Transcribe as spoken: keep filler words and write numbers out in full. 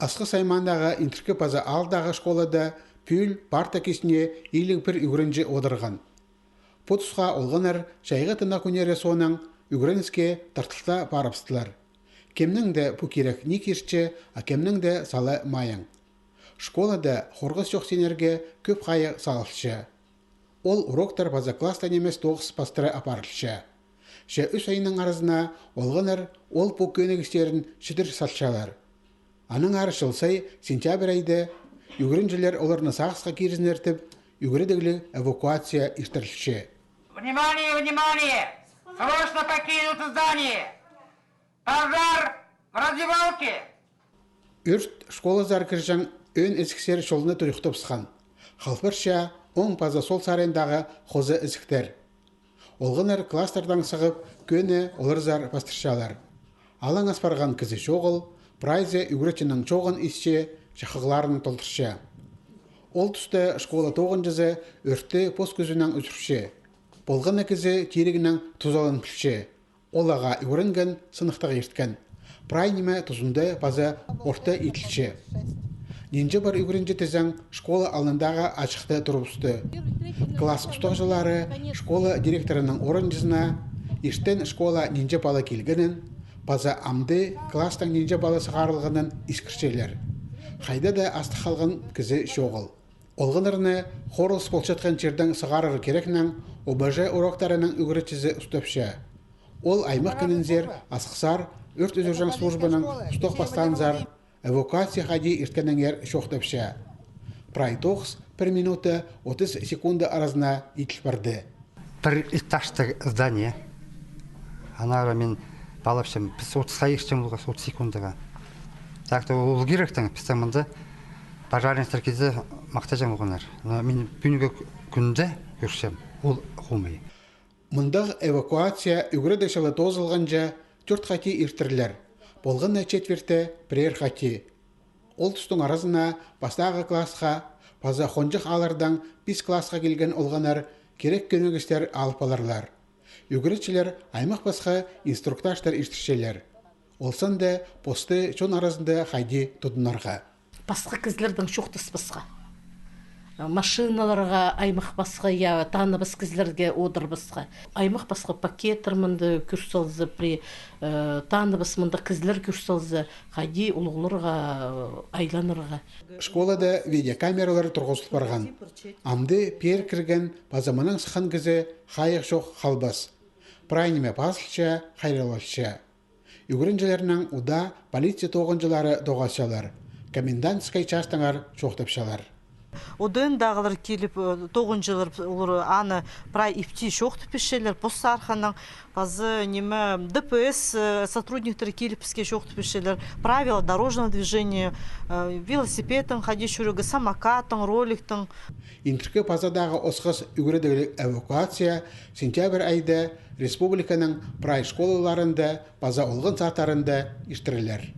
Асхыс аймаандағы Интіркі Паза аалдағы школада пӱӱл парта кистіне иліг пір ӱгренҷі одырған. Пу тусха олғаннар чайғы тынағ кӱннері соонаң ӱгреніске тартылта парыбыстылар. Кемнің дее пу кирек ниик иртче, а кемнің дее сала майаң. Школада хорғыс чох синерге кӧп хайығ салылча. Ол уроктар паза класста нимес тоғыс пастыра апарылча. Че ӱс айның аразына олғаннар ол пу кӧнігістерін чідір салчалар. Анаң ары чыл сай сентябрь айда ӱгренҷілер оларны сағысха кирзіннер тіп, ӱгредігліг эвакуация иртірілче. Внимание, внимание! Срочно покинуть здание! Пожар в раздевалке! Ӧрт школазар кірҷең ӧӧн ізіксер чолны турихтабысхан. Халбарча, оң паза сол сариндағы хоза ізіктер. Олғаннар класстардаң сығып, кӧні оларзар пастырчалар. Алаң ас парған кізі чоғыл, прайзы ӱгретчінің чооғын исче, чахығларын толдырча. Ол туста школа тоғынҷызы ӧртті пос кӱзінең ӱзӱрче. Полған на кізі тирігінең тузаланып пілче. Ол ағаа ӱгренген, сыныхтағ ирткен. Прай ниме тузында паза орта иділче. Нинҷе пар ӱгренҷі тізең, школа алнындағы ачыхта турыбысты. Класс устағҷылары школа директорының орынҷызына иртен школа нинҷе пала килгенін, паза амды класстаң нинҷе пала сығарылғанын искірчелер. Хайда даа астығ халған кізі чоғыл. Олғаннарны хорылыс полчатхан чирдең сығарар кирегнең ОБЖ уроктарының ӱгретчізі устапча. Ол аймах кінінзер Асхыссар ӧрт ӱзӱрҷең службаның устағ пастаанзар эвакуация хайди ирткенінеңер чоохтапча. Прай тоғыс пір минута отыс секунда аразына иділ парды. Пір этажтығ здание. Анаңар мин палапчам, піс отысха иртчем полғабыс, отыс секундаға. Так то ол киректең, пістің мында пожарниктер килзе, махтаҷаң полғаннар. Но мин пӱӱнгі кӱнде кӧрчем, ол хомай. Мындағ эвакуация ӱгредіг чылы тоозылғанҷа тӧрт хати иртірілер, полған на четверті пірер хати. Ол тустың аразына пастағы классха паза хонҷых ааллардаң пис классха килген олғаннар кирек кӧнігістер алып аларлар. Ӱгретчілер аймах пасха инструктажтар иртірчелер. Ол санда посты чон аразында хайди тудынарға. Пасха кізілердең чоохтаспасха. Машиналарға аймах пасха, я, таныбас кізілерге одырбасха. Аймах пасха пакеттер мында кӱр салза, при, э, таныбас мында кізілер кӱр салза, хайди улуғларға, э, айланарға. Школада видеокамералар турғызыл парған. Амды пеер кірген паза мынаң сыххан кізі хайығ чох халбас. Прай ниме пазылча, хайраллалча. Ӱгренҷілернең удаа полиция тоғынҷылары тоғасчалар, комендантскай частаңар чоохтапчалар. ОДН-дағылар киліп, э, тоғынҷылар, олар аны прай ипти чоохтап пирчелер, пос арханаң, паза ниме, ДПС, э, сотрудниктер киліп піске чоохтап пирчелер, правила дорожного движения, э, велосипедтең хайди чӧрерге, самокаттаң, роликтең. Интіркі Пазадағы осхас ӱгредігліг эвакуация сентябрь айда республиканың прай школаларында паза олған садтарында иртірілер.